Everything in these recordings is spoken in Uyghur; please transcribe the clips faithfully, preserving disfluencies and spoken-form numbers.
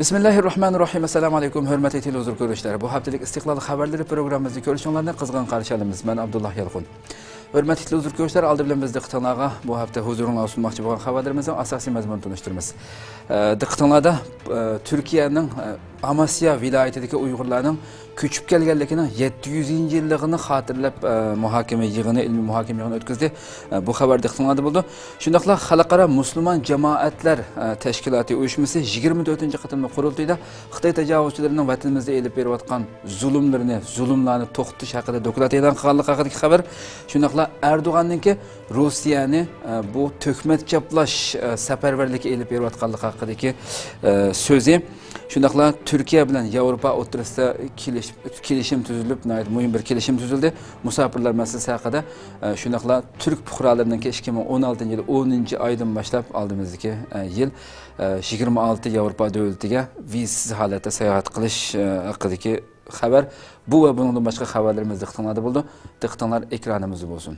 بىسمىللاھىررەھمانىررەھىم. ئەسسالامۇ ئەلەيكۇم، ھۆرمەتلىك تېلېۋىزور كۆرۈشلەر. بۇ ھەپتىلىك ئىستىقلال خەۋەرلىرى پروگراممىمىزنى كۆرۈشۈڭلارنى قىزغىن قارشى ئالىمىز. مەن ئابدۇللا يالقۇن. ھۆرمەتلىك تېلېۋىزور كۆرۈشلەر، ئالدى بىلەن بىز دىققىتىڭلارغا بۇ ھەپتە ھۇزۇرۇڭلارغا سۇنماقچى بولغان خەۋەرلىرىمىزنىڭ ئاساسىي مەزمۇنىنى تونۇشتۇرىمىز. ئە، دىققىتىڭلاردا، ئە، تۈركىيەنىڭ، ئە، ئاماسيا ۋىلايىتىدىكى ئۇيغۇرلارنىڭ كۆچۈپ كەلگەنلىكىنىڭ يەتتە يۈزىنچى يىللىقىنى خاتىرىلەپ، ئە، مۇھاكىمە يىغىنى، ئىلمىي مۇھاكىمە يىغىنى ئۆتكۈزدى. ئە، بۇ خەۋەر دىققىتىڭلاردا بولىدۇ. شۇنداقلا خەلقئارا مۇسۇلمان جامائەتلەر، ئە، تەشكىلاتى ئۇيۇشمىسى يىگىرمە تۆتىنچى قېتىملىق قۇرۇلتىيىدا خىتاي تاجاۋۇزچىلىرىنىڭ ۋەتىنىمىزدە ئېلىپ بېرىۋاتقان زۇلۇملىرىنى، زۇلۇملارنى توختىتىش ھەققىدە دوكلات ئېلان قىلغانلىقى ھەققىدىكى خەۋەر. شۇنداقلا ئەردوغاننىڭكى روسىيەنى، ئە، بۇ تۆھمەت چاپلاش، ئە، سەپەرۋەرلىكى ئېلىپ بېرىۋاتقانلىقى ھەققىدىكى، ئە، سۆزى. شۇنداقلا تۈركىيە بىلەن ياۋروپا ئوتتۇرىسىدا كېلىش-، كېلىشىم تۈزۈلۈپ، ناھايىتى مۇھىم بىر كېلىشىم تۈزۈلدى. مۇساپىرلار مەسىلىسى ھەققىدە، ئە، شۇنداقلا تۈرك پۇقرالىرىنىڭكى ئىككى مىڭ ئون ئالتىنچى يىل ئونىنچى ئايدىن باشلاپ ئالدىمىزدىكى، ئە، يىل، ئە، يىگىرمە ئالتە ياۋروپا دۆلىتىگە ۋىزىسىز ھالەتتە ساياھەت قىلىش، ئە، ھەققىدىكى خەۋەر. بۇ ۋە بۇنىڭدىن باشقا خەۋەرلىرىمىز دىققىتىڭلاردا بولىدۇ. دىققىتىڭلار ئېكرانىمىزدا بولسۇن.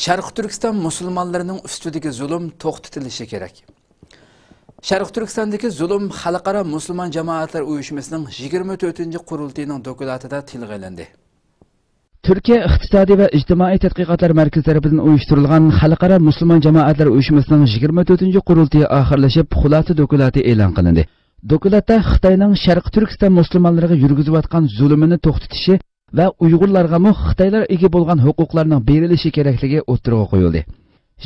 شەرقىي تۈركىستان مۇسۇلمانلىرىنىڭ ئۈستىدىكى زۇلۇم توختىتىلىشى كېرەك. شەرقىي تۈركىستاندىكى زۇلۇم خەلقئارا مۇسۇلمان جامائەتلەر ئۇيۇشمىسىنىڭ يىگىرمە تۆتىنچى قۇرۇلتىيىنىڭ دوكلاتىدا تىلغا ئېلىندى. تۈركىيە ئىقتىسادىي ۋە ئىجتىمائىي تەتقىقاتلار مەركىزى تەرىپىدىن ئۇيۇشتۇرۇلغان خەلقئارا مۇسۇلمان جامائەتلەر ئۇيۇشمىسىنىڭ يىگىرمە تۆتىنچى قۇرۇلتىيى ئاخىرلىشىپ، خۇلاسە دوكلاتى ئېلان قىلىندى. دوكلاتتا خىتاينىڭ شەرقىي تۈركىستان مۇسۇلمانلىرىغا يۈرگۈزۈۋاتقان زۇلۇمىنى توختىتىشى ۋە ئۇيغۇرلارغىمۇ خىتايلار ئىگە بولغان ھوقۇقلارنىڭ بېرىلىشى كېرەكلىكى ئوتتۇرىغا قويۇلدى.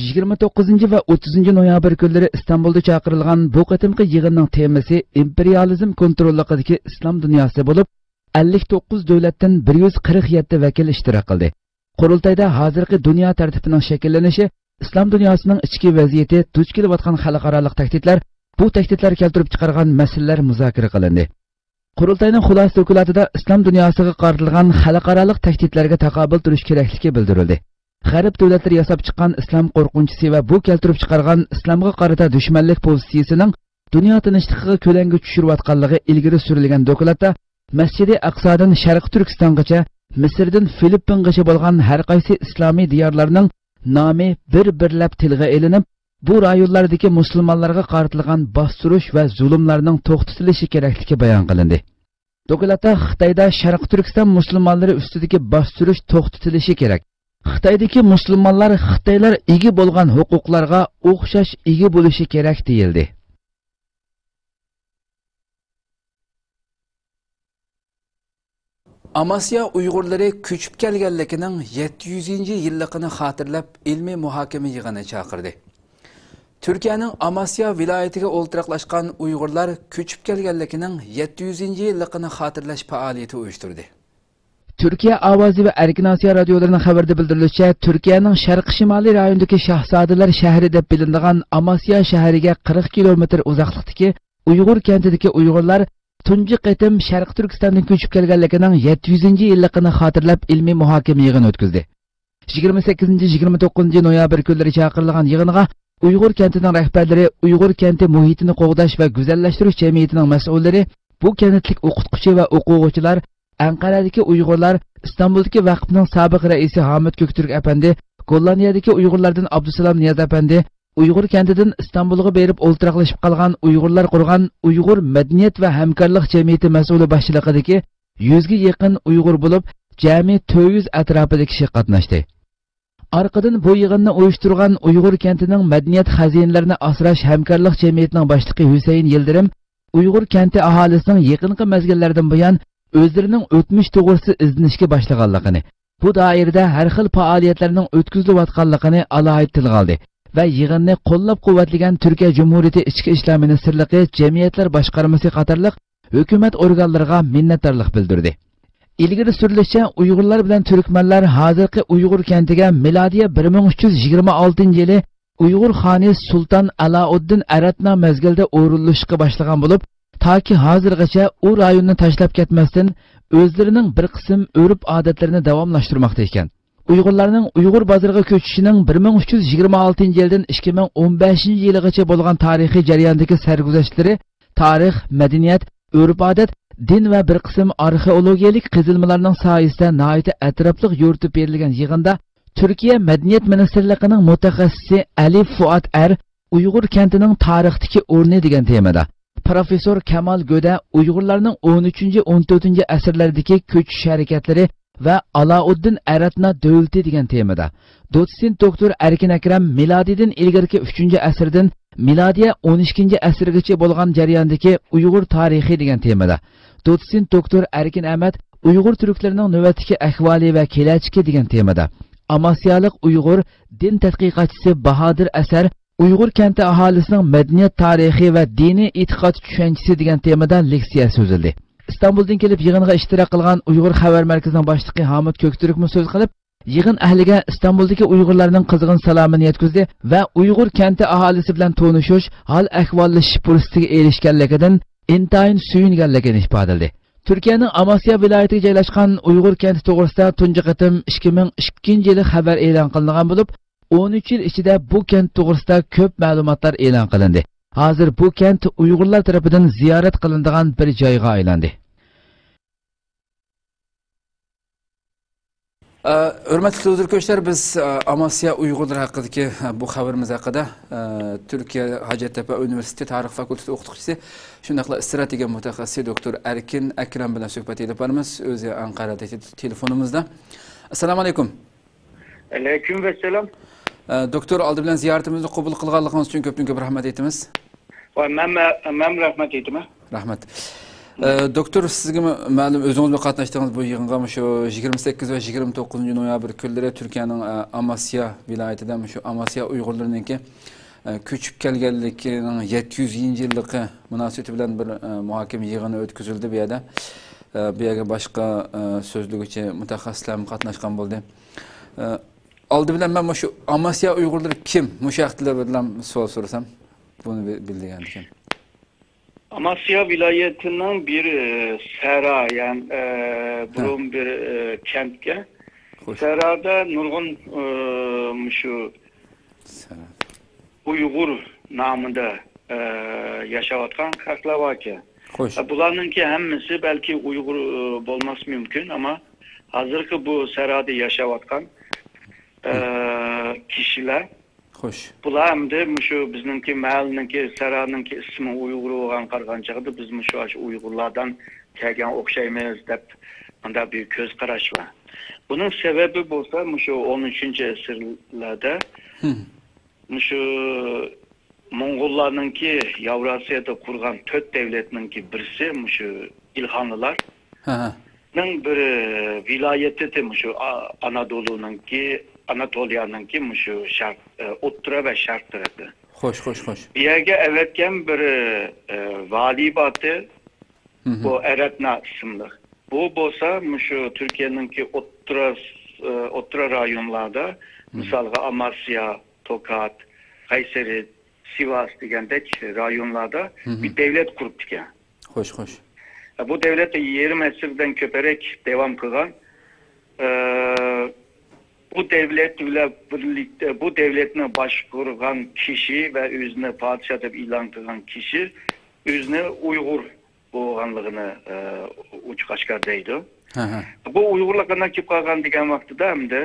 يىگىرمە توققۇزىنچى ۋە ئوتتۇزىنچى نويابىر كۈنلىرى ئىستانبۇلدا چاقىرىلغان بۇ قېتىمقى يىغىننىڭ تېمىسى ئىمپېرىيالىزم كونتروللۇقىدىكى ئىسلام دۇنياسى بولۇپ، ئەللىك توققۇز دۆلەتتىن بىر يۈز قىرىق يەتتە ۋەكىل ئىشتىراك قىلدى. قۇرۇلتايدا ھازىرقى دۇنيا تەرتىپىنىڭ شەكىللىنىشى، ئىسلام دۇنياسىنىڭ ئىچكى ۋەزىيىتى، دۇچ كېلىۋاتقان خەلقئارالىق تەھدىتلەر، بۇ تەھدىتلەر كەلتۈرۈپ چىقارغان مەسىلىلەر مۇزاكىرە قىلىندى. قۇرۇلتاينىڭ خۇلاسە دوكلاتىدا ئىسلام دۇنياسىغا قارىتىلغان خەلقئارالىق تەھدىتلەرگە تاقابىل تۇرۇش كېرەكلىكى بىلدۈرۈلدى. غەرب دۆلەتلىرى ياساپ چىققان ئىسلام قورقۇنچىسى ۋە بۇ كەلتۈرۈپ چىقارغان ئىسلامغا قارىتا دۈشمەنلىك پوزىتسىيىسىنىڭ دۇنيا تىنچلىقىغا كۆلەڭگە چۈشۈرۈۋاتقانلىقى ئىلگىرى سۈرۈلگەن دوكلاتتا، مەسچىدى ئەقسادىن شەرقىي تۈركىستانغىچە، مىسىردىن فىلىپپىنغىچە بولغان ھەر قايسى ئىسلامىي دىيارلارنىڭ نامى بىر بىرلەپ تىلغا ئېلىنىپ، بۇ رايونلاردىكى مۇسۇلمانلارغا قارىتىلغان باستۇرۇش ۋە زۇلۇملارنىڭ توختىتىلىشى كېرەكلىكى بايان قىلىندى. دوكلاتتا خىتايدا شەرقىي تۈركىستان مۇسۇلمانلىرى ئۈستىدىكى باستۇرۇش توختىتىلىشى كېرەك. خىتايدىكى مۇسۇلمانلار خىتايلار ئىگە بولغان ھوقۇقلارغا ئوخشاش ئىگە بولۇشى كېرەك دېيىلدى. ئاماسىيا ئۇيغۇرلىرى كۆچۈپ كەلگەنلىكىنىڭ يەتتە يۈزىنچى يىللىقىنى خاتىرىلەپ ئىلمىي مۇھاكىمە يىغىنى چاقىردى. تۈركىيەنىڭ ئاماسيا ۋىلايىتىگە ئولتۇراقلاشقان ئۇيغۇرلار كۆچۈپ كەلگەنلىكىنىڭ يەتتە يۈزىنچى يىللىقىنى خاتىرىلەش پائالىيىتى ئۇيۇشتۇردى. تۈركىيە ئاۋازى ۋە ئەركىن ئاسىيا رادىيولىرىنىڭ خەۋىرىدە بىلدۈرۈلۈشىچە، تۈركىيەنىڭ شەرقىي شىمالىي رايونىدىكى شاھزادىلەر شەھىرى دەپ بىلىنىدىغان ئاماسيا شەھىرىگە قىرىق كىلومېتىر ئۇزاقلىقتىكى ئۇيغۇر كەنتىدىكى ئۇيغۇرلار تۇنجى قېتىم شەرقىي تۈركىستاندىن كۆچۈپ كەلگەنلىكىنىڭ يەتتە يۈزىنچى يىللىقىنى خاتىرىلەپ ئىلمىي مۇھاكىمە يىغىنى ئۆتكۈزدى. يىگىرمە سەككىزىنچى، يىگىرمە توققۇزىنچى نويابىر كۈنلىرى چاقىرىلغان يىغىنغا ئۇيغۇر كەنتىنىڭ رەھبەرلىرى، ئۇيغۇر كەنتى مۇھىتىنى قوغداش ۋە گۈزەللەشتۈرۈش جەمئىيىتىنىڭ مەسئۇللىرى، بۇ كەنتلىك ئوقۇتقۇچى ۋە ئوقۇغۇچىلار، ئەنقەرەدىكى ئۇيغۇرلار، ئىستانبۇلدىكى ۋەقىپنىڭ سابىق رەئىسى ھامىت كۆكتۈرك ئەپەندى، گوللاندىيەدىكى ئۇيغۇرلاردىن ئابدۇسالام نىياز ئەپەندى، ئۇيغۇر كەنتىدىن ئىستانبۇلغا بېرىپ ئولتۇراقلىشىپ قالغان ئۇيغۇرلار قۇرغان ئۇيغۇر مەدەنىيەت ۋە ھەمكارلىق جەمئىيىتى مەسئۇلى باشچىلىقىدىكى يۈزگە يېقىن ئۇيغۇر بولۇپ، جەمئىي تۆت يۈز ئەتراپىدا كىشى قاتناشتى. ئارقىدىن بۇ يىغىننى ئۇيۇشتۇرغان ئۇيغۇر كەنتىنىڭ مەدەنىيەت خەزىنىلىرىنى ئاسراش ھەمكارلىق جەمئىيىتىنىڭ باشلىقى ھۈسەيىن يىلدىرىم ئۇيغۇر كەنتى ئاھالىسىنىڭ يېقىنقى مەزگىللەردىن بۇيان ئۆزلىرىنىڭ ئۆتمۈش توغرىسىدا ئىزدىنىشكە باشلىغانلىقىنى، بۇ دائىرىدە ھەر خىل پائالىيەتلەرنىڭ ئۆتكۈزۈلۈۋاتقانلىقىنى ئالاھىدە تىلغا ئالدى ۋە يىغىننى قوللاپ-قۇۋۋەتلىگەن تۈركىيە جۇمھۇرىيىتى ئىچكى ئىشلار مىنىستىرلىقى جەمئىيەتلەر باشقارمىسى قاتارلىق ھۆكۈمەت ئورگانلىرىغا مىننەتدارلىق بىلدۈردى. ئىلگىرى سۈرۈلۈشىچە، ئۇيغۇرلار بىلەن تۈركمەنلەر ھازىرقى ئۇيغۇر كەنتىگە مىلادىيە بىر مىڭ ئۈچ يۈز يىگىرمە ئالتىنچى يىلى ئۇيغۇر خانى سۇلتان ئالاؤددىن ئەرەتنا مەزگىلىدە ئورۇنلىشىشقا باشلىغان بولۇپ، تاكى ھازىرغىچە ئۇ رايوننى تاشلاپ كەتمەستىن، ئۆزلىرىنىڭ بىر قىسىم ئۆرپ-ئادەتلىرىنى داۋاملاشتۇرماقتا ئىكەن. ئۇيغۇرلارنىڭ ئۇيغۇر بازىرىغا كۆچۈشىنىڭ بىر مىڭ ئۈچ يۈز يىگىرمە ئالتىنچى يىلدىن ئىككى مىڭ ئون بەشىنچى يىلىغىچە بولغان تارىخىي جەرياندىكى سەرگۈزەشتلىرى، تارىخ، مەدەنىيەت، ئۆرپ-ئادەت، دىن ۋە بىر قىسىم ئارخېئولوگىيەلىك قېزىلمىلارنىڭ سايىسىدە ناھايىتى ئەتراپلىق يورۇتۇپ بېرىلگەن يىغىندا تۈركىيە مەدەنىيەت مىنىستىرلىقىنىڭ مۇتەخەسسىسى ئەلى فۇئات ئەر ئۇيغۇر كەنتىنىڭ تارىختىكى ئورنى دېگەن تېمىدا، پروفېسسور كامال گۆدە ئۇيغۇرلارنىڭ ئون ئۈچىنچى، ئون تۆتىنچى ئەسىرلەردىكى كۆچۈش ھەرىكەتلىرى ۋە ئالاؤددىن ئەرەتنا دۆلىتى دېگەن تېمىدا، دوتسېنت دوكتور ئەركىن ئەكرەم مىلادىيدىن ئىلگىرىكى ئۈچىنچى ئەسىردىن مىلادىيە ئون ئىككىنچى ئەسىرگىچە بولغان جەرياندىكى ئۇيغۇر تارىخى دېگەن تېمىدا، دوتسېنت دوكتور ئەركىن ئەمەت ئۇيغۇر تۈركلىرىنىڭ نۆۋەتتىكى ئەھۋالى ۋە كېلەچىكى دېگەن تېمىدا، ئاماسىيالىق ئۇيغۇر دىن تەتقىقاتچىسى باھادىر ئەسەر ئۇيغۇر كەنتى ئاھالىسىنىڭ مەدەنىيەت تارىخى ۋە دىنىي ئېتىقاد چۈشەنچىسى دېگەن تېمىدا لېكسىيە سۆزلىدى. ئىستانبۇلدىن كېلىپ يىغىنغا ئىشتىراك قىلغان ئۇيغۇر خەۋەر مەركىزىنىڭ باشلىقى ھامۇت كۆكتۈركمۇ سۆز قىلىپ، يىغىن ئەھلىگە ئىستانبۇلدىكى ئۇيغۇرلارنىڭ قىزغىن سالامىنى يەتكۈزدى ۋە ئۇيغۇر كەنتى ئاھالىسى بىلەن تونۇشۇش، ھال ئەھۋاللىشىش پۇرسىتىگە ئېرىشكەنلىكىدىن ئىنتايىن سۆيۈنگەنلىكىنى ئىپادىلىدى. تۈركىيەنىڭ ئاماسىيا ۋىلايىتىگە جايلاشقان ئۇيغۇر كەنتى توغرىسىدا تۇنجى قېتىم ئىككى مىڭ ئىككىنچى يىلى خەۋەر ئېلان قىلىنغان بولۇپ، ئون ئۈچ يىل ئىچىدە بۇ كەنت توغرىسىدا كۆپ مەلۇماتلار ئېلان قىلىندى. ھازىر بۇ كەنت ئۇيغۇرلار تەرىپىدىن زىيارەت قىلىنىدىغان بىر جايغا ئايلاندى. ئە، ھۆرمەتلىك تېلېۋىزور كۆرۈشلەر، بىز، ئە، ئاماسىيا ئۇيغۇرلىرى ھەققىدىكى، ئە، بۇ خەۋىرىمىز ھەققىدە، ئە، تۈركىيە ھاجەتتەپە ئۇنىۋېرسىتېتى تارىخ فاكۇلتېتى ئوقۇتقۇچىسى، شۇنداقلا ئىستراتېگىيە مۇتەخەسسىسى دوكتور ئەركىن ئەكرەم بىلەن سۆھبەت ئېلىپ بارىمىز. ئۆزى ئەنقەرەدىكى تېلېفونىمىزدا. ئەسسالامۇ ئەلەيكۇم. ئەلەيكۇم ئەسسالام. ئە، دوكتور، ئالدى بىلەن زىيارىتىمىزنى قوبۇل قىلغانلىقىڭىز ئۈچۈن كۆپتىن كۆپ رەھمەت ئېيتىمىز. ۋە مەن، مەن رەھمەت ئېيتىمەن. رەھمەت. ئە، دوكتور، سىزگىمۇ مەلۇم، ئۆزىڭىزمۇ قاتناشتىڭىز بۇ يىغىنغا. مۇشۇ يىگىرمە سەككىز ۋە يىگىرمە توققۇزىنچى نويابىر كۈنلىرى تۈركىيەنىڭ، ئە، ئاماسىيا ۋىلايىتىدە مۇشۇ ئاماسىيا ئۇيغۇرلىرىنىڭكى، ئە، كۆچۈپ كەلگەنلىكىنىڭ يەتتە يۈز يىللىقى مۇناسىۋىتى بىلەن بىر، ئە، مۇھاكىمە يىغىنى ئۆتكۈزۈلدى بۇ يەردە. ئە، بۇ يەرگە باشقا، ئە، سۆزلىگۈچى مۇتەخەسسىسلەرمۇ قاتناشقان بولدى. ئە، ئالدى بىلەن مەن مۇشۇ ئاماسىيا ئۇيغۇرلىرى كىم؟ مۇشۇ ھەقتە بىر سوئال سورىسام، بۇنى بىل-، بىلدىگەندىكىن. ئاماسىيا ۋىلايىتىنىڭ بىر، ئە، سەھرا، يەنى، ئە، بۇرۇن بىر، ئە، كەنتكەن. خوش. سەھرادا نۇرغۇن، ئە، مۇشۇ سەھرا. ئۇيغۇر نامىدا، ئە، ياشاۋاتقان خەقلەر باركەن. خوش. ئە، بۇلارنىڭكى ھەممىسى بەلكى ئۇيغۇر، ئە، بولماسمۇ مۇمكىن، ئەمما ھازىرقى بۇ سەھرادا ياشاۋاتقان، ئە، كىشىلەر. خوش. بۇلار ئەمدى مۇشۇ بىزنىڭكى مەھەللىنىڭكى، سەھرانىڭكى ئىسمى ئۇيغۇر بولغان قارىغان چاغدا بىز مۇشۇ ئاشۇ ئۇيغۇرلاردىن كەلگەن ئوخشايمىز دەپ مۇنداق بىر كۆز قاراش بار. بۇنىڭ سەۋەبى بولسا مۇشۇ ئون ئۈچىنچى ئەسىرلەردە مۇشۇ موڭغۇللارنىڭكى ياۋراسىيادا قۇرغان تۆت دەۋلەتنىڭكى بىرسى مۇشۇ ئىلخانلىلار. ھە، ھە. نىڭ بىر ۋىلايىتى مۇشۇ ئا-، ئانادولۇنىڭكى، ئاناتولىيانىڭكى مۇشۇ شەرق، ئە، ئوتتۇرا ۋە شەرق تەرەپى. خوش، خوش، خوش. بۇ يەرگە ئەۋەتكەن بىر، ئە، ۋالىي باتى، بۇ ئەرەتنا ئىسىملىق. بۇ بولسا مۇشۇ تۈركىيەنىڭكى ئوتتۇرا، ئە، ئوتتۇرا رايونلاردا، مىسالغا ئاماسىيا، توكات، قەيسەرى، سىۋاس دېگەندەك رايونلاردا بىر دەۋلەت قۇرۇپتىكەن. خوش، خوش. بۇ دەۋلەت يېرىم ئەسىردىن كۆپرەك داۋام قىلغان. ئە، بۇ دەۋلەت بىلەن بىرلىكتە، بۇ دەۋلەتنى باشقۇرغان كىشى ۋە ئۆزىنى پادىشاھ دەپ ئېلان قىلغان كىشى ئۆزىنى ئۇيغۇر بولغانلىقىنى، ئە، ئوچۇق ئاشكارا دەيدۇ. ھە، ھە. بۇ ئۇيغۇرلۇقىنى كېلىپ قالغان دېگەن ۋاقتىدا ئەمدى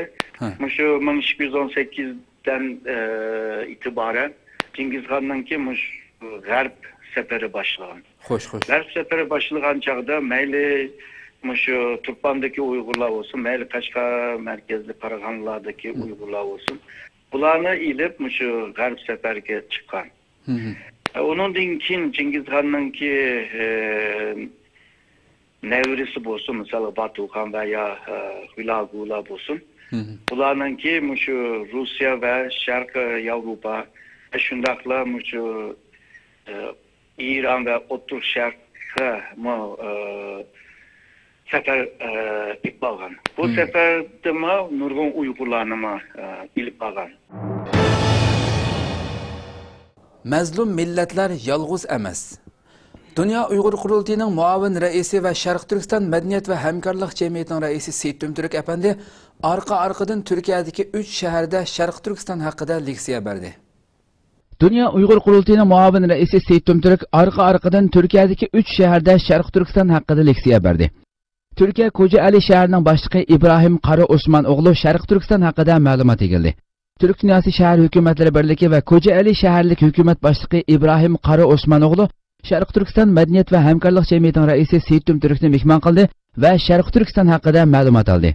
مۇشۇ مىڭ ئىككى يۈز ئون سەككىزدىن، ئە، ئېتىبارەن چىڭگىزخاننىڭكى مۇشۇ غەرب سەپىرى باشلىغان. خوش، خوش. غەرب سەپىرى باشلىغان چاغدا مەيلى مۇشۇ تۇرپاندىكى ئۇيغۇرلار بولسۇن، مەيلى قەشقەر مەركەزلىك قاراخانىيلاردا ئۇيغۇرلار بولسۇن، بۇلارنى ئېلىپ مۇشۇ غەرب سەپەرگە چىققان. ئۇنىڭدىن كېيىن چىڭگىزخاننىڭكى، ئە، نەۋرىسى بولسۇن، مىسالغا باتۇخان ۋە يا، ئە، خۇلاگۇلار بولسۇن، بۇلارنىڭكى مۇشۇ روسىيە ۋە شەرقىي ياۋروپا، شۇنداقلا مۇشۇ، ئە، ئىران ۋە ئوتتۇرا شەرققىمۇ، ئە، سەپەر، ئە، ئېلىپ بارغان. بۇ سەپەردىمۇ نۇرغۇن ئۇيغۇرلارنىمۇ، ئە، ئېلىپ بارغان. مەزلۇم مىللەتلەر يالغۇز ئەمەس. دۇنيا ئۇيغۇر قۇرۇلتىيىنىڭ مۇئاۋىن رەئىسى ۋە شەرقىي تۈركىستان مەدەنىيەت ۋە ھەمكارلىق جەمئىيىتىنىڭ رەئىسى سېيىت تۈمتۈرك ئەپەندى ئارقا-ئارقىدىن تۈركىيەدىكى ئۈچ شەھەردە شەرقىي تۈركىستان ھەققىدە لېكسىيە بەردى. دۇنيا ئۇيغۇر قۇرۇلتىيىنىڭ مۇئاۋىن رەئىسى سېيىت تۈمتۈرك ئارقا-ئارقىدىن تۈركىيەدىكى ئۈچ شەھەردە شەرقىي تۈركىستان ھەققىدە لېكسىيە بەردى. تۈركىيە كوجائەلى شەھىرىنىڭ باشلىقى ئىبراھىم قارا ئوسمان ئوغلى شەرقىي تۈركىستان ھەققىدە مەلۇمات ئىگىلىدى. تۈرك دۇنياسى شەھەر ھۆكۈمەتلىرى بىرلىكى ۋە كوجائەلى شەھەرلىك ھۆكۈمەت باشلىقى ئىبراھىم قارا ئوسمان ئوغلى شەرقىي تۈركىستان مەدەنىيەت ۋە ھەمكارلىق جەمئىيىتىنىڭ رەئىسى سېيىت تۈمتۈركنى مېھمان قىلدى ۋە شەرقىي تۈركىستان ھەققىدە مەلۇمات ئالدى.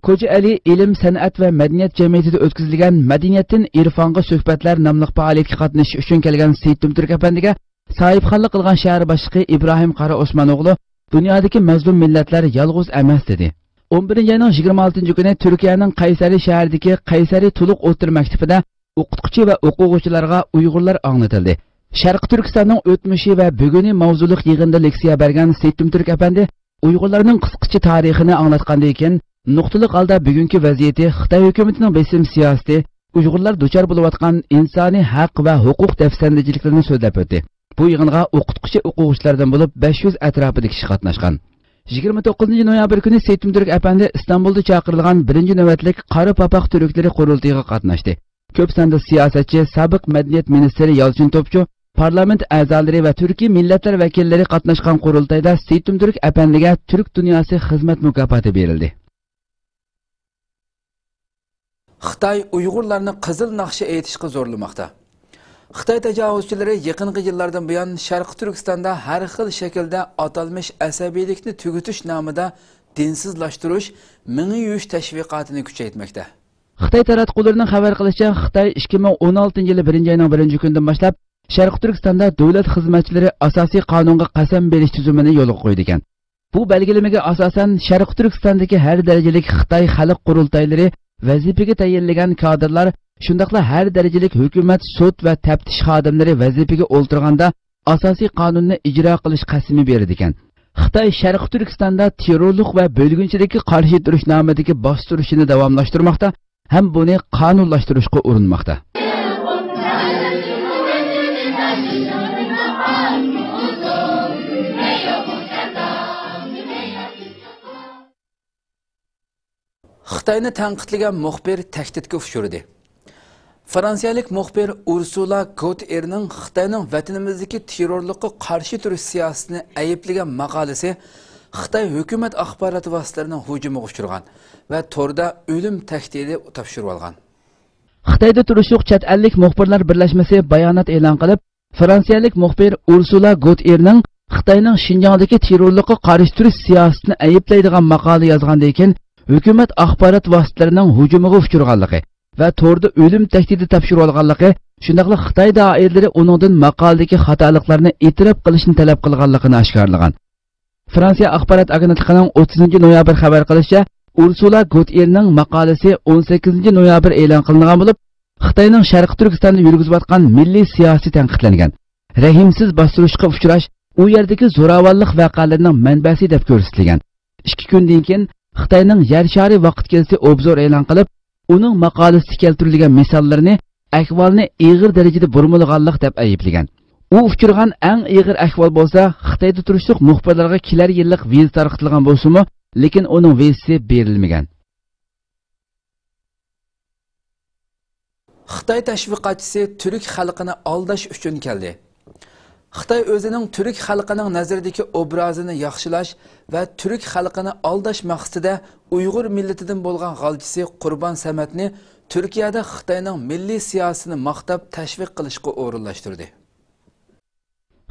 كوجائەلى ئىلىم، سەنئەت ۋە مەدەنىيەت جەمئىيىتىدە ئۆتكۈزۈلگەن مەدەنىيەتتىن ئىرفانغا سۆھبەتلەر ناملىق پائالىيەتكە قاتنىشىش ئۈچۈن كەلگەن سېيىت تۈمتۈرك ئەپەندىگە ساھىبخانلىق قىلغان شەھەر باشلىقى ئىبراھىم قارا ئوسمان ئوغلى دۇنيادىكى مەزلۇم مىللەتلەر يالغۇز ئەمەس دېدى. ئون بىرىنچى ئاينىڭ يىگىرمە ئالتىنچى كۈنى تۈركىيەنىڭ قەيسەرى شەھىرىدىكى قەيسەرى تولۇق ئوتتۇرا مەكتىپىدە ئوقۇتقۇچى ۋە ئوقۇغۇچىلارغا ئۇيغۇرلار ئاڭلىتىلدى. شەرقىي تۈركىستاننىڭ ئۆتمۈشى ۋە بۈگۈنى ماۋزۇلۇق يىغىندا لېكسىيە بەرگەن سېيىت تۈمتۈرك ئەپەندى ئۇيغۇرلارنىڭ قىسقىچە تارىخىنى ئاڭلاتقاندىن كېيىن، نۇقتىلىق ھالدا بۈگۈنكى ۋەزىيىتى، خىتاي ھۆكۈمىتىنىڭ بېسىم سىياسىتى، ئۇيغۇرلار دۇچار بولۇۋاتقان ئىنسانىي ھەق ۋە ھوقۇق دەپسەندىچىلىكلىرىنى سۆزلەپ ئۆتتى. بۇ يىغىنغا ئوقۇتقۇچى ئوقۇغۇچىلاردىن بولۇپ بەش يۈز ئەتراپىدا كىشى قاتناشقان. يىگىرمە توققۇزىنچى نويابىر كۈنى سېيىت تۈمتۈرك ئەپەندى ئىستانبۇلدا چاقىرىلغان بىرىنچى نۆۋەتلىك قارا پاپاق تۈركلىرى قۇرۇلتىيىغا قاتناشتى. كۆپ ساندا سىياسەتچى، سابىق مەدەنىيەت مىنىستىرى يالچىن توپچۇ، پارلامېنت ئەزالىرى ۋە تۈركىي مىللەتلەر ۋەكىللىرى قاتناشقان قۇرۇلتايدا سېيىت تۈمتۈرك ئەپەندىگە تۈرك دۇنياسى خىزمەت مۇكاپاتى بېرىلدى. خىتاي ئۇيغۇرلارنى قىزىل ناخشا ئېيتىشقا زورلىماقتا. خىتاي تاجاۋۇزچىلىرى يېقىنقى يىللاردىن بۇيان شەرقىي تۈركىستاندا ھەر خىل شەكىلدە ئاتالمىش ئەسەبىيلىكنى تۈگىتىش نامىدا دىنسىزلاشتۇرۇش، مېڭە يۇيۇش تەشۋىقاتىنى كۈچەيتمەكتە. خىتاي تاراتقۇلىرىنىڭ خەۋەر قىلىشىچە، خىتاي ئىككى مىڭ ئون ئالتىنچى يىلى بىرىنچى ئاينىڭ بىرىنچى كۈنىدىن باشلاپ شەرقىي تۈركىستاندا دۆلەت خىزمەتچىلىرى ئاساسىي قانۇنغا قەسەم بېرىش تۈزۈمىنى يولغا قويىدىكەن. بۇ بەلگىلىمىگە ئاساسەن، شەرقىي تۈركىستاندىكى ھەر دەرىجىلىك خىتاي خەلق قۇرۇلتايلىرى ۋەزىپىگە تەيىنلىگەن كادىرلار، شۇنداقلا ھەر دەرىجىلىك ھۆكۈمەت، سوت ۋە تەپتىش خادىملىرى ۋەزىپىگە ئولتۇرغاندا ئاساسىي قانۇننى ئىجرا قىلىش قەسىمى بېرىدىكەن. خىتاي شەرقىي تۈركىستاندا تېررورلۇق ۋە بۆلگۈنچىلىككە قارشى تۇرۇش نامىدىكى باستۇرۇشىنى داۋاملاشتۇرماقتا ھەم بۇنى قانۇنلاشتۇرۇشقا ئۇرۇنماقتا. خىتاينى تەنقىدلىگەن مۇخبىر تەھدىتكە ئۇچرىدى. فرانسىيەلىك مۇخبىر ئۇرسۇلا گوتئېرنىڭ خىتاينىڭ ۋەتىنىمىزدىكى تېررورلۇققا قارشى تۇرۇش سىياسىتىنى ئەيىبلىگەن ماقالىسى خىتاي ھۆكۈمەت ئاخبارات ۋاسىتىلىرىنىڭ ھۇجۇمىغا ئۇچرىغان ۋە توردا ئۆلۈم تەھدىتى تاپشۇرۇۋالغان. خىتايدا تۇرۇشلۇق چەت ئەللىك مۇخبىرلار بىرلەشمىسى بايانات ئېلان قىلىپ، فرانسىيەلىك مۇخبىر ئۇرسۇلا گوتئېرنىڭ خىتاينىڭ شىنجاڭدىكى تېررورلۇققا قارشى تۇرۇش سىياسىتىنى ئەيىبلەيدىغان ماقالە يازغاندىن كېيىن، ھۆكۈمەت ئاخبارات ۋاسىتىلىرىنىڭ ھۇجۇمىغا ئۇچرىغانلىقى ۋە توردا ئۆلۈم تەھدىتى تاپشۇرۇۋالغانلىقى، شۇنداقلا خىتاي دائىرىلىرى ئۇنىڭدىن ماقالىدىكى خاتالىقلارنى ئېتىراپ قىلىشنى تەلەپ قىلغانلىقىنى ئاشكارىلىغان. فرانسىيە ئاخبارات ئاگېنتلىقىنىڭ ئوتتۇزىنچى نويابىر خەۋەر قىلىشىچە، ئۇرسۇلا گوتئېرنىڭ ماقالىسى ئون سەككىزىنچى نويابىر ئېلان قىلىنغان بولۇپ، خىتاينىڭ شەرقىي تۈركىستاندا يۈرگۈزۈۋاتقان مىللىي سىياسىتى تەنقىدلەنگەن. رەھىمسىز باستۇرۇشقا ئۇچراش ئۇ يەردىكى زوراۋانلىق ۋەقەلىرىنىڭ مەنبەسى دەپ كۆرسىتىلگەن. ئىككى كۈندىن كېيىن خىتاينىڭ يەر شارى ۋاقىت گېزىتى ئوبزور ئېلان قىلىپ، ئۇنىڭ ماقالىسىدە كەلتۈرۈلگەن مىساللىرىنى ئەھۋالنى ئېغىر دەرىجىدە بۇرمىلىغانلىق دەپ ئەيىبلىگەن. ئۇ ئۇچرىغان ئەڭ ئېغىر ئەھۋال بولسا، خىتايدا تۇرۇشلۇق مۇخبىرلارغا كېلەر يىللىق ۋىزا تارقىتىلغان بولسىمۇ، لېكىن ئۇنىڭ ۋىزىسى بېرىلمىگەن. خىتاي تەشۋىقاتچىسى تۈرك خەلقىنى ئالداش ئۈچۈن كەلدى. خىتاي ئۆزىنىڭ تۈرك خەلقىنىڭ نەزىرىدىكى ئوبرازىنى ياخشىلاش ۋە تۈرك خەلقىنى ئالداش مەقسىتىدە ئۇيغۇر مىللىتىدىن بولغان غالچىسى قۇربان سەمەتنى تۈركىيەدە خىتاينىڭ مىللىي سىياسىتىنى ماختاپ تەشۋىق قىلىشقا ئورۇنلاشتۇردى.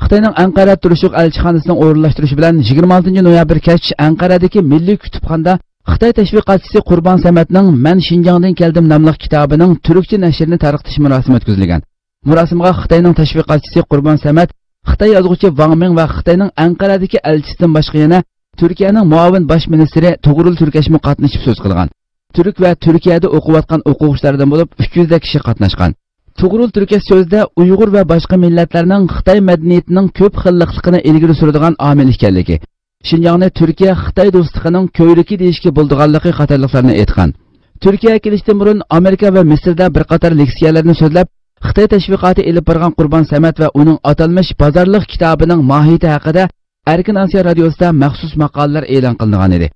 خىتاينىڭ ئەنقەرە تۇرۇشلۇق ئەلچىخانىسىنىڭ ئورۇنلاشتۇرۇشى بىلەن يىگىرمە ئالتىنچى نويابىر كەچ ئەنقەرەدىكى مىللىي كۇتۇپخانىدا خىتاي تەشۋىقاتچىسى قۇربان سەمەتنىڭ مەن شىنجاڭدىن كەلدىم ناملىق كىتابىنىڭ تۈركچە نەشرىنى تارقىتىش مۇراسىمى ئۆتكۈزۈلگەن. مۇراسىمغا خىتاينىڭ تەشۋىقاتچىسى قۇربان سەمەت، خىتاي يازغۇچى ۋاڭ مىڭ ۋە خىتاينىڭ ئەنقەرەدىكى ئەلچىسىدىن باشقا يەنە تۈركىيەنىڭ مۇئاۋىن باش مىنىستىرى توغرۇل تۈركەشمۇ قاتنىشىپ سۆز قىلغان. تۈرك ۋە تۈركىيەدە ئوقۇۋاتقان ئوقۇغۇچىلاردىن بولۇپ ئۈچ يۈزدەك كىشى قاتناشقان. توغرۇل تۈركەش سۆزىدە ئۇيغۇر ۋە باشقا مىللەتلەرنىڭ خىتاي مەدەنىيىتىنىڭ كۆپ خىللىقلىقىنى ئىلگىرى سۈرىدىغان ئامىل ئىكەنلىكى، شىنجاڭنى تۈركىيە خىتاي دوستلۇقىنىڭ كۆۋرۈكى دېيىشكە بولىدىغانلىقى قاتارلىقلارنى ئېيتقان. تۈركىيەگە كېلىشتىن بۇرۇن ئامېرىكا ۋە مىسىردا بىر قاتار لېكسىيەلەرنى سۆزلەپ، خىتاي تەشۋىقاتى ئېلىپ بارغان قۇربان سەمەت ۋە ئۇنىڭ ئاتالمىش بازارلىق كىتابىنىڭ ماھىيىتى ھەققىدە ئەركىن ئاسىيا رادىيوسىدا مەخسۇس ماقالىلەر ئېلان قىلىنغان ئىدى.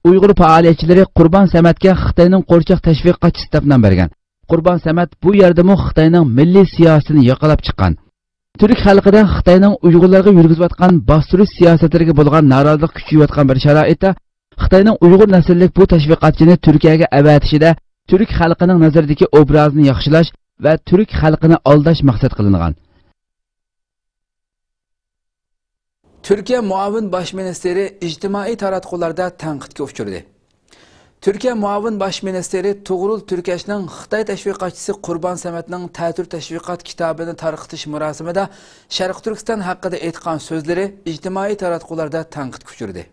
ئۇيغۇر پائالىيەتچىلىرى قۇربان سەمەتكە خىتاينىڭ قورچاق تەشۋىقاتچىسى دەپ نام بەرگەن. قۇربان سەمەت بۇ يەردىمۇ خىتاينىڭ مىللىي سىياسىتىنى ياقىلاپ چىققان. تۈرك خەلقىدە خىتاينىڭ ئۇيغۇرلارغا يۈرگۈزۈۋاتقان باستۇرۇش سىياسەتلىرىگە بولغان نارازىلىق كۈچىيىۋاتقان بىر شارائىتتا، خىتاينىڭ ئۇيغۇر نەسىللىك بۇ تەشۋىقاتچىنى تۈركىيەگە ئەۋەتىشىدە تۈرك خەلقىنىڭ نەزىرىدىكى ئوبرازىنى ياخشىلاش ۋە تۈرك خەلقىنى ئالداش مەقسەت قىلىنغان. تۈركىيە مۇئاۋىن باش مىنىستىرى ئىجتىمائىي تاراتقۇلاردا تەنقىدكە ئۇچرىدى. تۈركىيە مۇئاۋىن باش مىنىستىرى تۇغرۇل تۈركەشنىڭ خىتاي تەشۋىقاتچىسى قۇربان سەمەتنىڭ تەتۈر تەشۋىقات كىتابىنى تارقىتىش مۇراسىمىدا شەرقىي تۈركىستان ھەققىدە ئېيتقان سۆزلىرى ئىجتىمائىي تاراتقۇلاردا تەنقىدكە ئۇچرىدى.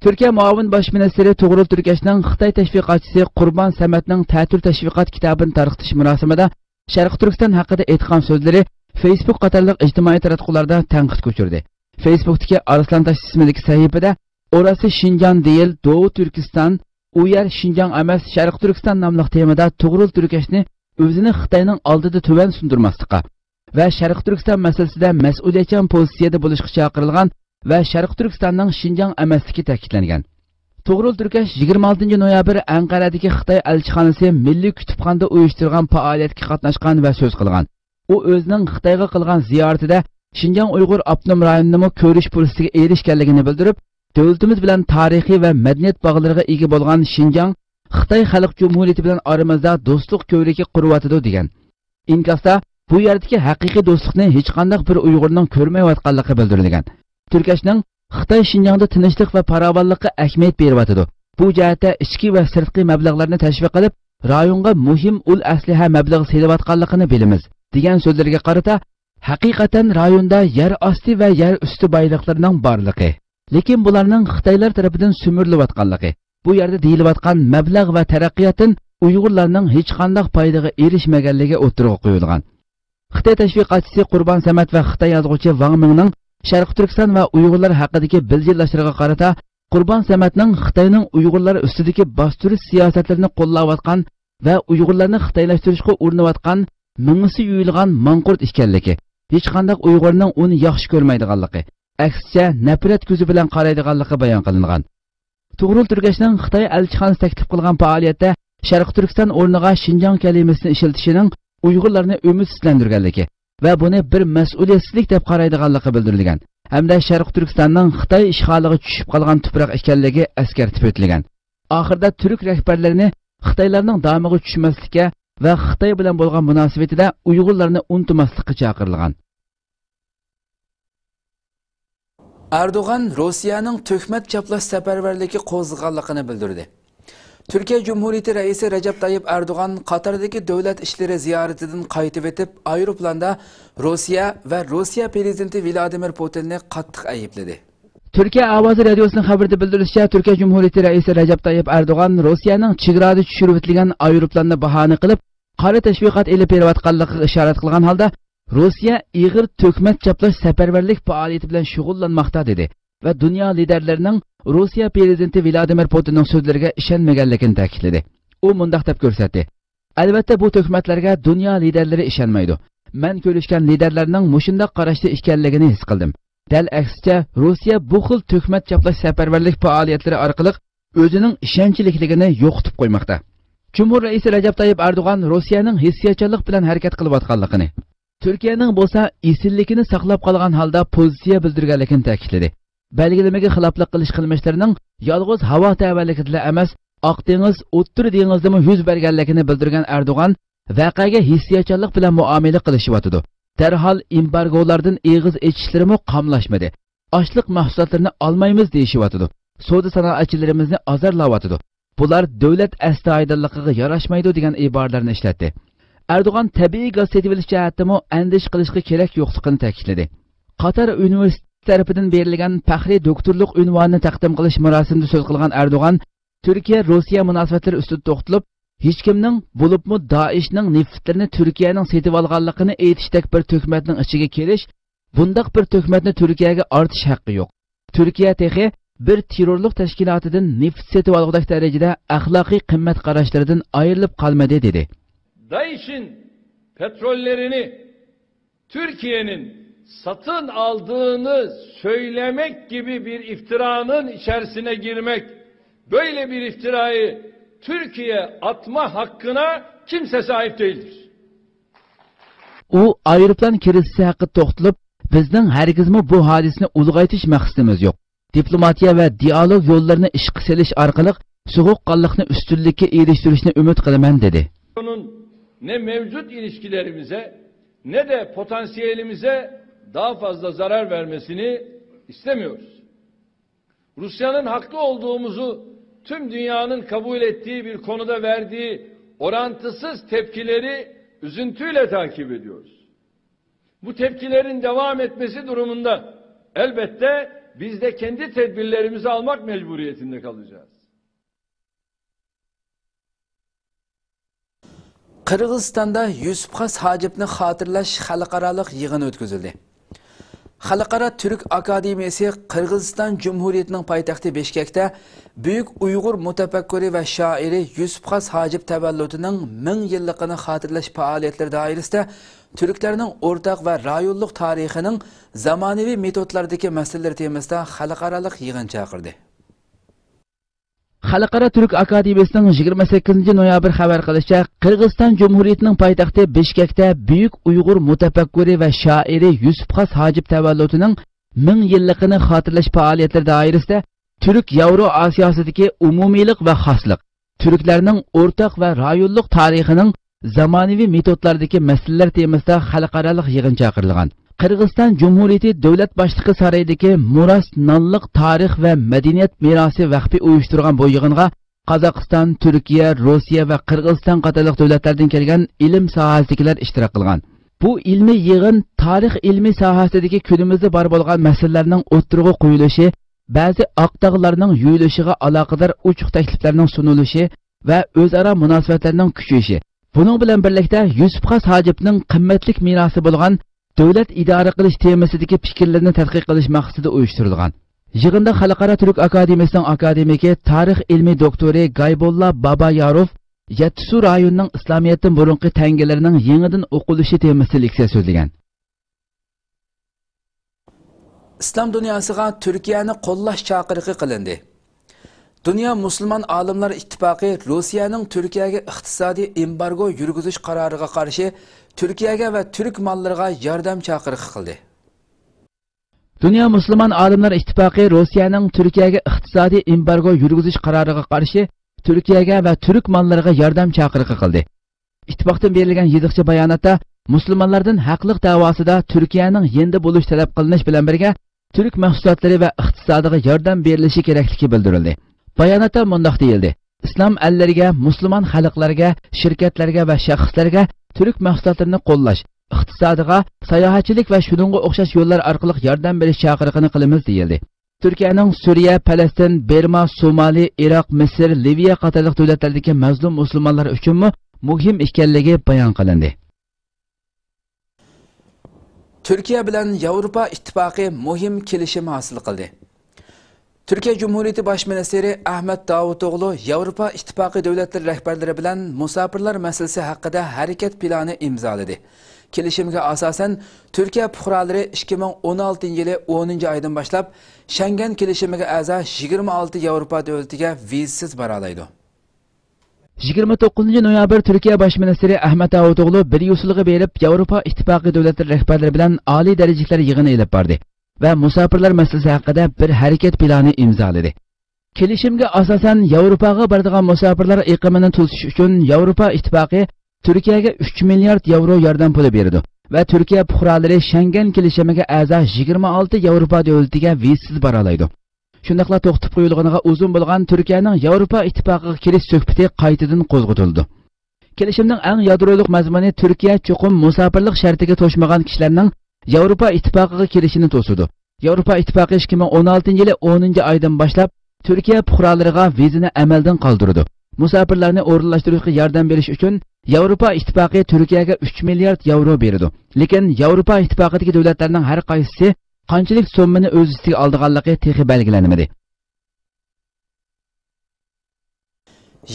تۈركىيە مۇئاۋىن باش مىنىستىرى تۇغرۇل تۈركەشنىڭ خىتاي تەشۋىقاتچىسى قۇربان سەمەتنىڭ تەتۈر تەشۋىقات كىتابىنى تارقىتىش مۇراسىمىدا شەرقىي تۈركىستان ھەققىدە ئېيتقان سۆزلىرى فېيسبۇك قاتارلىق ئىجتىمائىي تاراتقۇلاردا تەنقىدكە ئۇچرىدى. فېيسبۇكتىكى ئارسلان تاش ئىسمىدىكى سەھىپىدە «ئوراسى شىنجان دېيىل، دوۋۇ تۈركىستان، ئۇ يەر شىنجاڭ ئەمەس، شەرقىي تۈركىستان» ناملىق تېمىدا تۇغرۇل تۈركەشنى ئۆزىنى خىتاينىڭ ئالدىدا تۆۋەن سۇندۇرماسلىققا ۋە شەرقىي تۈركىستان مەسىلىسىدە مەسئۇلىيەتچان پوزىتسىيەدە بولۇشقا چاقىرىلغان ۋە شەرقىي تۈركىستاننىڭ شىنجاڭ ئەمەسلىكى تەكىتلەنگەن. تۇغرۇل تۈركەش يىگىرمە ئالتىنچى نويابىر ئەنقەرەدىكى خىتاي ئەلچىخانىسى مىللىي كۇتۇپخانىدا ئۇيۇشتۇرغان پائالىيەتكە قاتناشقان ۋە سۆز قىلغان. ئۇ ئۆزىنىڭ خىتايغا قىلغان زىيارىتىدە شىنجاڭ ئۇيغۇر ئاپتونوم رايونىنىمۇ كۆرۈش پۇرسىتىگە ئېرىشكەنلىكىنى بىلدۈرۈپ، دۆلىتىمىز بىلەن تارىخىي ۋە مەدەنىيەت باغلىرىغا ئىگە بولغان شىنجاڭ خىتاي خەلق جۇمھۇرىيىتى بىلەن ئارىمىزدا دوستلۇق كۆۋرۈكى قۇرۇۋاتىدۇ، دېگەن. ئىنكاستا بۇ يەردىكى ھەقىقىي دوستلۇقنى ھېچقانداق بىر ئۇيغۇرنىڭ كۆرمەيۋاتقانلىقى بىلدۈرۈلگەن. تۈركەشنىڭ خىتاي شىنجاڭدا تىنچلىق ۋە پاراۋانلىققا ئەھمىيەت بېرىۋاتىدۇ، بۇ جەھەتتە ئىچكى ۋە سىرتقى مەبلەغلەرنى تەشۋىق قىلىپ، رايونغا مۇھىم ئۇل ئەسلىھە مەبلىغى سېلىۋاتقانلىقىنى بىلىمىز، دېگەن سۆزلىرىگە قارىتا، ھەقىقەتەن رايوندا يەر ئاستى ۋە يەر ئۈستى بايلىقلىرىنىڭ بارلىقى، لېكىن بۇلارنىڭ خىتايلار تەرىپىدىن سۈمۈرۈلۈۋاتقانلىقى، بۇ يەردە دېيىلىۋاتقان مەبلەغ ۋە تەرەققىياتتىن ئۇيغۇرلارنىڭ ھېچقانداق پايدىغا ئېرىشمىگەنلىكى ئوتتۇرىغا قويۇلغان. خىتاي تەشۋىقاتچىسى قۇربان سەمەت ۋە خىتاي يازغۇچى ۋاڭ مىڭنىڭ شەرقىي تۈركىستان ۋە ئۇيغۇرلار ھەققىدىكى بىلجىرلاشلىرىغا قارىتا، قۇربان سەمەتنىڭ خىتاينىڭ ئۇيغۇرلار ئۈستىدىكى باستۇرۇش سىياسەتلىرىنى قوللاۋاتقان ۋە ئۇيغۇرلارنى خىتايلاشتۇرۇشقا ئۇرۇنۇۋاتقان مېڭىسى يۇيۇلغان ماڭقۇرت ئىكەنلىكى، ھېچقانداق ئۇيغۇرنىڭ ئۇنى ياخشى كۆرمەيدىغانلىقى، ئەكسىچە، نەپرەت كۆزى بىلەن قارايدىغانلىقى بايان قىلىنغان. تۇغرۇل تۈركەشنىڭ خىتاي ئەلچىخانىسى تەكلىپ قىلغان پائالىيەتتە شەرقىي تۈركىستان ئورنىغا شىنجاڭ كەلىمىسىنى ئىشلىتىشىنىڭ ئۇيغۇرلارنى ئۈمىدسىزلەندۈرگەنلىكى ۋە بۇنى بىر مەسئۇلىيەتسىزلىك دەپ قارايدىغانلىقى بىلدۈرۈلگەن ھەمدە شەرقىي تۈركىستاننىڭ خىتاي ئىشغالىغا چۈشۈپ قالغان تۇپراق ئىكەنلىكى ئەسكەرتىپ ئۆتۈلگەن. ئاخىرىدا تۈرك رەھبەرلىرىنى خىتايلارنىڭ دامىغا چۈشمەسلىككە ۋە خىتاي بىلەن بولغان مۇناسىۋىتىدە ئۇيغۇرلارنى ئۇنتۇماسلىققا چاقىرىلغان. ئەردوغان روسىيەنىڭ تۆھمەت چاپلاش سەپەرۋەرلىكى قوزغىغانلىقىنى بىلدۈردى. تۈركىيە جۇمھۇرىيىتى رەئىسى رەجەپ تايىپ ئەردوغان قاتاردىكى دۆلەت ئىشلىرى زىيارىتىدىن قايتىۋېتىپ، ئايروپىلاندا روسىيە ۋە روسىيە پىرېزىدېنتى ۋلادىمىر پۇتىننى قاتتىق ئەيىبلىدى. تۈركىيە ئاۋازى رادىيوسىنىڭ خەۋىرىدە بىلدۈرۈلۈشىچە، تۈركىيە جۇمھۇرىيىتى رەئىسى رەجەپ تايىپ ئەردوغان روسىيەنىڭ چېگرادا چۈشۈرۈۋېتىلگەن ئايروپىلاننى باھانە قىلىپ، قارا تەشۋىقات ئېلىپ بېرىۋاتقانلىقىغا ئىشارەت قىلغان ھالدا، روسىيە ئېغىر تۆھمەت چاپلاش سەپەرۋەرلىك پائالىيىتى بىلەن شۇغۇللانماقتا، دېدى ۋە دۇنيا لىدەرلىرىنىڭ روسىيە پىرېزىدېنتى ۋلادىمىر پۇتىننىڭ سۆزلىرىگە ئىشەنمىگەنلىكىنى تەكىتلىدى. ئۇ مۇنداق دەپ كۆرسەتتى: ئەلۋەتتە، بۇ تۆھمەتلەرگە دۇنيا لىدەرلىرى ئىشەنمەيدۇ. مەن كۆرۈشكەن لىدەرلەرنىڭ مۇشۇنداق قاراشتا ئىكەنلىكىنى ھېس قىلدىم. دەل ئەكسىچە، روسىيە بۇ خىل تۆھمەت چاپلاش سەپەرۋەرلىك پائالىيەتلىرى ئارقىلىق ئۆزىنىڭ ئىشەنچلىكلىكىنى يوقىتىپ قويماقتا. جۇمھۇر رەئىسى رەجەپ تايىپ ئەردوغان روسىيەنىڭ ھېسسىياتچانلىق بىلەن ھەرىكەت قىلىۋاتقانلىقىنى، تۈركىيەنىڭ بولسا ئېسىللىكىنى ساقلاپ قالغان ھالدا پوزىتسىيە بىلدۈرگەنلىكىنى تەكىتلىدى. بەلگىلىمىگە خىلاپلىق قىلىش قىلمىشلىرىنىڭ يالغۇز ھاۋا تەۋەلىكىدىلا ئەمەس، ئاق دېڭىز، ئوتتۇرا دېڭىزدىمۇ يۈز بەرگەنلىكىنى بىلدۈرگەن ئەردوغان، ۋەقەگە ھېسسىياتچانلىق بىلەن مۇئامىلە قىلىشىۋاتىدۇ. دەرھال ئېمبارگولاردا ئېغىز ئېچىشلىرىمۇ قاملاشمىدى. ئاشلىق مەھسۇلاتلىرىنى ئالمايمىز دېيىشىۋاتىدۇ. سودا سانائەتچىلىرىمىزنى ئازارلاۋاتىدۇ. بۇلار دۆلەت ئەستايىدىللىقىغا ياراشمايدۇ، دېگەن ئىبارىلەرنى ئىشلەتتى. ئەردوغان تەبىئىي گاز سېتىۋېلىش جەھەتتىمۇ ئەندىشە قىلىشقا كېرەك يوقلۇقىنى تەكىتلىدى. قاتار ئۇنىۋېرسىتېتى تەرىپىدىن بېرىلگەن پەخرىي دوكتورلۇق ئۇنۋانىنى تەقدىم قىلىش مۇراسىمىدا سۆز قىلغان ئەردوغان، تۈركىيە روسىيە مۇناسىۋەتلىرى ئۈستىدە توختىلىپ، ھېچكىمنىڭ، بولۇپمۇ دائىشنىڭ نېفىتلىرىنى تۈركىيەنىڭ سېتىۋالغانلىقىنى ئېيتىشتەك بىر تۆھمەتنىڭ ئىچىگە كىرىش، بۇنداق بىر تۆھمەتنى تۈركىيەگە ئارتىش ھەققى يوق. تۈركىيە تېخى بىر تېررورلۇق تەشكىلاتىدىن نېفىت سېتىۋالغۇدەك دەرىجىدە ئەخلاقىي قىممەت قاراشلىرىدىن ئايرىلىپ قالمىدى، دېدى. DAIŞ'in petrollerini Türkiye'nin satın aldığını söylemek gibi bir iftiranın içerisine girmek, böyle bir iftirayı Türkiye atma hakkına kimse sahip değildir. ئۇ ئايروپىلان كىرىزىسى ھەققىدە توختىلىپ، بىزنىڭ ھەرگىزمۇ بۇ ھادىسىنى ئۇلغايتىش مەقسىتىمىز يوق. دىپلوماتىيە ۋە دىئالوگ يوللىرىنى ئىشقا سېلىش ئارقىلىق سوغۇققانلىقنى ئۈستۈنلۈككە ئېرىشتۈرۈشنى ئۈمىد قىلىمەن، دېدى. Ne mevcut ilişkilerimize ne de potansiyelimize daha fazla zarar vermesini istemiyoruz. Rusya'nın haklı olduğumuzu tüm dünyanın kabul ettiği bir konuda verdiği orantısız tepkileri üzüntüyle takip ediyoruz. Bu tepkilerin devam etmesi durumunda elbette biz de kendi tedbirlerimizi almak mecburiyetinde kalacağız. قىرغىزىستاندا يۈسۈپ خاس ھاجىپنى خاتىرىلەش خەلقئارالىق يىغىنى ئۆتكۈزۈلدى. خەلقئارا تۈرك ئاكادېمىيەسى قىرغىزىستان جۇمھۇرىيىتىنىڭ پايتەختى بىشكەكتە بۈيۈك ئۇيغۇر مۇتەپەككۇرى ۋە شائىرى يۈسۈپ خاس ھاجىپ تەۋەللۇتىنىڭ مىڭ يىللىقىنى خاتىرىلەش پائالىيەتلىرى دائىرىسىدە تۈركلەرنىڭ ئورتاق ۋە رايونلۇق تارىخىنىڭ زامانىۋى مېتودلاردىكى مەسىلىلىرى تېمىسىدا خەلقئارالىق يىغىن چاقىردى. خەلقئارا تۈرك ئاكادېمىيەسىنىڭ يىگىرمە سەككىزىنچى نويابىر خەۋەر قىلىشىچە، قىرغىزىستان جۇمھۇرىيىتىنىڭ پايتەختى بىشكەكتە بۈيۈك ئۇيغۇر مۇتەپەككۇرى ۋە شائىرى يۈسۈپ خاس ھاجىپ تەۋەللۇتىنىڭ مىڭ يىللىقىنى خاتىرىلەش پائالىيەتلىرى دائىرىسىدە تۈرك ياۋرو ئاسىياسىدىكى ئومۇمىيلىق ۋە خاسلىق، تۈركلەرنىڭ ئورتاق ۋە رايونلۇق تارىخىنىڭ زامانىۋى مېتودلاردىكى مەسىلىلەر تېمىسىدا خەلقئارالىق يىغىن چاقىرىلغان. قىرغىزىستان جۇمھۇرىيىتى دۆلەت باشلىقى سارىيىدىكى مۇراس نانلىق تارىخ ۋە مەدەنىيەت مىراسى ۋەقپى ئۇيۇشتۇرغان بۇ يىغىنغا قازاقىستان، تۈركىيە، روسىيە ۋە قىرغىزىستان قاتارلىق دۆلەتلەردىن كەلگەن ئىلىم ساھەسىدىكىلەر ئىشتىراك قىلغان. بۇ ئىلمىي يىغىن تارىخ ئىلمى ساھەسىدىكى كۈنىمىزدە بار بولغان مەسىلىلەرنىڭ ئوتتۇرىغا قويۇلۇشى، بەزى ئاق داغلارنىڭ يۇيۇلۇشىغا ئالاقىدار ئوچۇق تەكلىپلەرنىڭ سۇنۇلۇشى ۋە ئۆزئارا مۇناسىۋەتلەرنىڭ كۈچىيىشى، بۇنىڭ بىلەن بىرلىكتە يۈسۈپ خاس ھاجىپنىڭ قىممەتلىك مىراسى بولغان دۆلەت ئىدارە قىلىش تېمىسىدىكى پىكىرلىرىنى تەتقىق قىلىش مەقسىتىدە ئۇيۇشتۇرۇلغان. يىغىندا خەلقئارا تۈرك ئاكادېمىيەسىنىڭ ئاكادېمىكى، تارىخ ئىلمىي دوكتورى گايبوللا باباياروف يەتتىسۇ رايونىنىڭ ئىسلامىيەتتىن بۇرۇنقى تەڭگىلىرىنىڭ يېڭىدىن ئوقۇلۇشى تېمىسىدا لېكسىيە سۆزلىگەن. ئىسلام دۇنياسىغا تۈركىيەنى قوللاش چاقىرىقى قىلىندى. دۇنيا مۇسۇلمان ئالىملار ئىتتىپاقى روسىيەنىڭ تۈركىيەگە ئىقتىسادىي ئېمبارگو يۈرگۈزۈش قارارىغا قارشى تۈركىيەگە ۋە تۈرك ماللىرىغا ياردەم چاقىرىقى قىلدى. دۇنيا مۇسۇلمان ئالىملار ئىتتىپاقى روسىيەنىڭ تۈركىيەگە ئىقتىسادىي ئېمبارگو يۈرگۈزۈش قارارىغا قارشى تۈركىيەگە ۋە تۈرك ماللىرىغا ياردەم چاقىرىقى قىلدى. ئىتتىپاقتىن بېرىلگەن يېزىقچە باياناتتا مۇسۇلمانلاردىن ھەقلىق دەۋاسىدا تۈركىيەنىڭ يېنىدا بولۇش تەلەپ قىلىنىش بىلەن بىرگە، تۈرك مەھسۇلاتلىرى ۋە ئىقتىسادىغا ياردەم بېرىلىشى كېرەكلىكى بىلدۈرۈلدى. باياناتتا مۇنداق دېيىلدى: ئىسلام ئەللىرىگە، مۇسۇلمان خەلقلەرگە، شىركەتلەرگە ۋە شەخسلەرگە تۈرك مەھسۇلاتلىرىنى قوللاش، ئىقتىسادىغا، ساياھەتچىلىك ۋە شۇنىڭغا ئوخشاش يوللار ئارقىلىق ياردەم بېرىش چاقىرىقىنى قىلىمىز، دېيىلدى. تۈركىيەنىڭ سۈرىيە، پەلەستىن، بىرما، سومالى، ئىراق، مىسىر، لىۋىيە قاتارلىق دۆلەتلەردىكى مەزلۇم مۇسۇلمانلار ئۈچۈنمۇ مۇھىم ئىكەنلىكى بايان قىلىندى. تۈركىيە بىلەن ياۋروپا ئىتتىپاقى مۇھىم كېلىشىم ھاسىل قىلدى. تۈركىيە جۇمھۇرىيىتى باش مىنىستىرى ئەھمەت داۋۇتئوغلۇ ياۋروپا ئىتتىپاقى دۆلەتلىرى رەھبەرلىرى بىلەن مۇساپىرلار مەسىلىسى ھەققىدە ھەرىكەت پىلانى ئىمزالىدى. كېلىشىمگە ئاساسەن، تۈركىيە پۇقرالىرى ئىككى مىڭ ئون ئالتىنچى يىلى ئونىنچى ئايدىن باشلاپ شەنگەن كېلىشىمىگە ئەزا يىگىرمە ئالتە ياۋروپا دۆلىتىگە ۋىزىسىز بارالايدۇ. يىگىرمە توققۇزىنچى نويابىر تۈركىيە باش مىنىستىرى ئەھمەت داۋۇتئوغلۇ بريۇسسېلغا بېرىپ، ياۋروپا ئىتتىپاقى دۆلەتلىرى رەھبەرلىرى بىلەن ئالىي دەرىجىلىكلەر يىغىنى ئېلىپ باردى ۋە مۇساپىرلار مەسىلىسى ھەققىدە بىر ھەرىكەت پىلانى ئىمزالىدى. كېلىشىمگە ئاساسەن، ياۋروپاغا بارىدىغان مۇساپىرلار ئېقىمىنى توسۇش ئۈچۈن ياۋروپا ئىتتىپاقى تۈركىيەگە ئۈچ مىليارد ياۋرو ياردەم پۇلى بېرىدۇ ۋە تۈركىيە پۇقرالىرى شەنگەن كېلىشىمىگە ئەزا يىگىرمە ئالتە ياۋروپا دۆلىتىگە ۋىزىسىز بارالايدۇ. شۇنداقلا توختىتىپ قويۇلغىنىغا ئۇزۇن بولغان تۈركىيەنىڭ ياۋروپا ئىتتىپاقىغا كىرىش سۆھبىتى قايتىدىن قوزغىتىلىدۇ. كېلىشىمنىڭ ئەڭ يادرولۇق مەزمۇنى تۈركىيە چوقۇم مۇساپىرلىق شەرتىگە توشمىغان كىشىلەرنىڭ ياۋروپا ئىتتىپاقىغا كىرىشىنى توسىدۇ. ياۋروپا ئىتتىپاقى ئىككى مىڭ ئون ئالتىنچى يىلى ئونىنچى ئايدىن باشلاپ تۈركىيە پۇقرالىرىغا ۋىزىنى ئەمەلدىن قالدۇرىدۇ. مۇساپىرلارنى ئورۇنلاشتۇرۇشقا ياردەم بېرىش ئۈچۈن ياۋروپا ئىتتىپاقى تۈركىيەگە ئۈچ مىليارد ياۋرو بېرىدۇ. لېكىن ياۋروپا ئىتتىپاقىدىكى دۆلەتلەرنىڭ ھەر قايسىسى قانچىلىك سوممىنى ئۆز ئۈستىگە ئالىدىغانلىقى تېخى بەلگىلەنمىدى.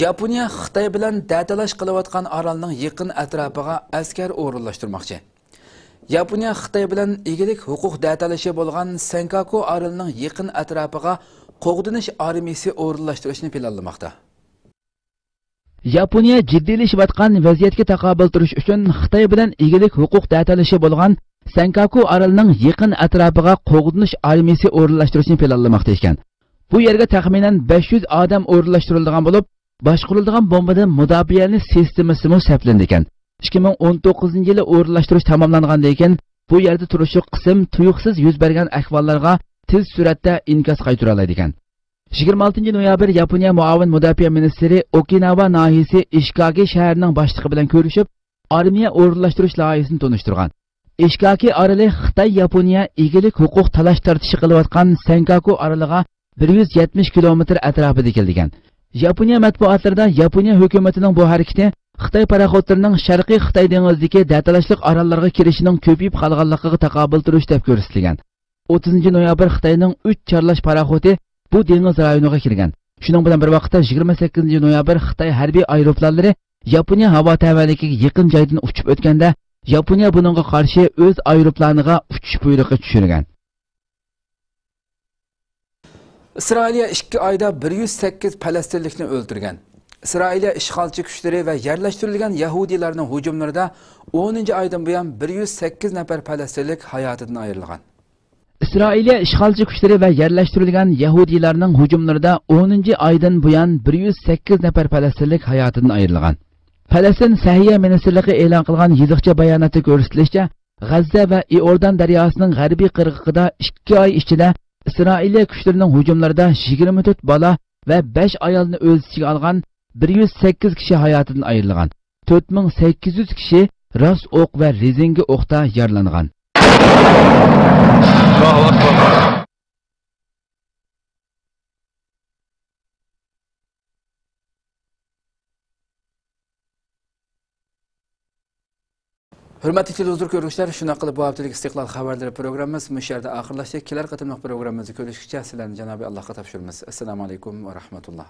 ياپونىيە خىتاي بىلەن دەتالاش قىلىۋاتقان ئارالنىڭ يېقىن ئەتراپىغا ئەسكەر ئورۇنلاشتۇرماقچى. ياپونىيە خىتاي بىلەن ئىگىلىك ھوقۇق دەتالىشى بولغان سېنكاكۇ ئارىلىنىڭ يېقىن ئەتراپىغا قوغدىنىش ئارمىيىسى ئورۇنلاشتۇرۇشنى پىلانلىماقتا. ياپونىيە جىددىيلىشىۋاتقان ۋەزىيەتكە تاقابىل تۇرۇش ئۈچۈن خىتاي بىلەن ئىگىلىك ھوقۇق دەتالىشى بولغان سەنكاكۇ ئارىلىنىڭ يېقىن ئەتراپىغا قوغدىنىش ئارمىيىسى ئورۇنلاشتۇرۇشنى پىلانلىماقتا ئىكەن. بۇ يەرگە تەخمىنەن بەش يۈز ئادەم ئورۇنلاشتۇرۇلىدىغان بولۇپ، باشقۇرۇلىدىغان بومبىدىن مۇداپىئەلىنىش سىستېمىسىمۇ سەپلىنىدىكەن. ئىككى مىڭ ئون توققۇزىنچى يىلى ئورۇنلاشتۇرۇش تاماملانغاندىن كېيىن، بۇ يەردە تۇرۇشلۇق قىسىم تۇيۇقسىز يۈز بەرگەن ئەھۋاللارغا تېز سۈرئەتتە ئىنكاس قايتۇرالايدىكەن. يىگىرمە ئالتىنچى نويابىر ياپونىيە مۇئاۋىن مۇداپىئە مىنىستىرى ئوكىناۋا ناھىيەسى ئىشكاگى شەھىرىنىڭ باشلىقى بىلەن كۆرۈشۈپ، ئارمىيە ئورۇنلاشتۇرۇش لايىھىسىنى تونۇشتۇرغان. ئىشكاكى ئارىلى خىتاي ياپونىيە ئىگىلىك ھوقۇق تالاش تارتىشى قىلىۋاتقان سەنكاكۇ ئارىلىغا بىر يۈز يەتمىش كىلومېتىر ئەتراپىدا كېلىدىكەن. ياپونىيە مەتبۇئاتلىرىدا ياپونىيە ھۆكۈمىتىنىڭ بۇ ھەرىكىتى خىتاي پاراخوتلىرىنىڭ شەرقىي خىتاي دېڭىزىدىكى دەتالاشلىق ئاراللارغا كىرىشىنىڭ كۆپىيىپ قالغانلىقىغا تاقابىل تۇرۇش دەپ كۆرسىتىلگەن. ئوتتۇزىنچى نويابىر خىتاينىڭ ئۈچ چارلاش پاراخوتى بۇ دېڭىز رايونىغا كىرگەن. شۇنىڭ بىلەن بىر ۋاقىتتا، يىگىرمە سەككىزىنچى نويابىر خىتاي ھەربىي ئايروپىلانلىرى ياپونىيە ھاۋا تەۋەلىكىگە يېقىن جايدىن ئۇچۇپ ئۆتكەندە، ياپونىيە بۇنىڭغا قارشى ئۆز ئايروپىلانىغا ئۇچۇش بۇيرۇقى چۈشۈرگەن. ئىسرائىلىيە ئىككى ئايدا بىر يۈز سەككىز پەلەستىنلىكنى ئۆلتۈرگەن. ئىسرائىلىيە ئىشغالچى كۈچلىرى ۋە يەرلەشتۈرۈلگەن يەھۇدىيلارنىڭ ھۇجۇملىرىدا ئونىنچى ئايدىن بۇيان بىر يۈز سەككىز نەپەر پەلەستىنلىك ھاياتىدىن ئايرىلغان. ئىسرائىلىيە ئىشغالچى كۈچلىرى ۋە يەرلەشتۈرۈلگەن يەھۇدىيلارنىڭ ھۇجۇملىرىدا ئونىنچى ئايدىن بۇيان بىر يۈز سەككىز نەپەر پەلەستىنلىك ھاياتىدىن ئايرىلغان. پەلەستىن سەھىيە مىنىستىرلىقى ئېلان قىلغان يېزىقچە باياناتتا كۆرسىتىلىشىچە، غەززە ۋە ئىئوردان دەرياسىنىڭ غەربىي قىرغىقىدا ئىككى ئاي ئىچىدە ئىسرائىلىيە كۈچلىرىنىڭ ھۇجۇملىرىدا يىگىرمە تۆت بالا ۋە بەش ئايالنى ئۆز ئىچىگە ئالغان بىر يۈز سەككىز كىشى ھاياتىدىن ئايرىلغان. تۆت مىڭ سەككىز يۈز كىشى راست ئوق ۋە رېزىنكە ئوقتا يارىلانغان. ھۆرمەتلىك تېلېۋىزور كۆرگۈچىلەر، شۇنداق قىلىپ بۇ ھەپتىلىك ئىستىقلال خەۋەرلىرى پروگراممىمىز مۇشۇ يەردە ئاخىرلاشتى. كېلەر قېتىملىق پروگراممىمىزدا كۆرۈشكىچە سىلەرنى جانابىي ئاللاھقا تاپشۇرىمىز. ئەسسالامۇ ئەلەيكۇم ۋە رەھمەتۇللا.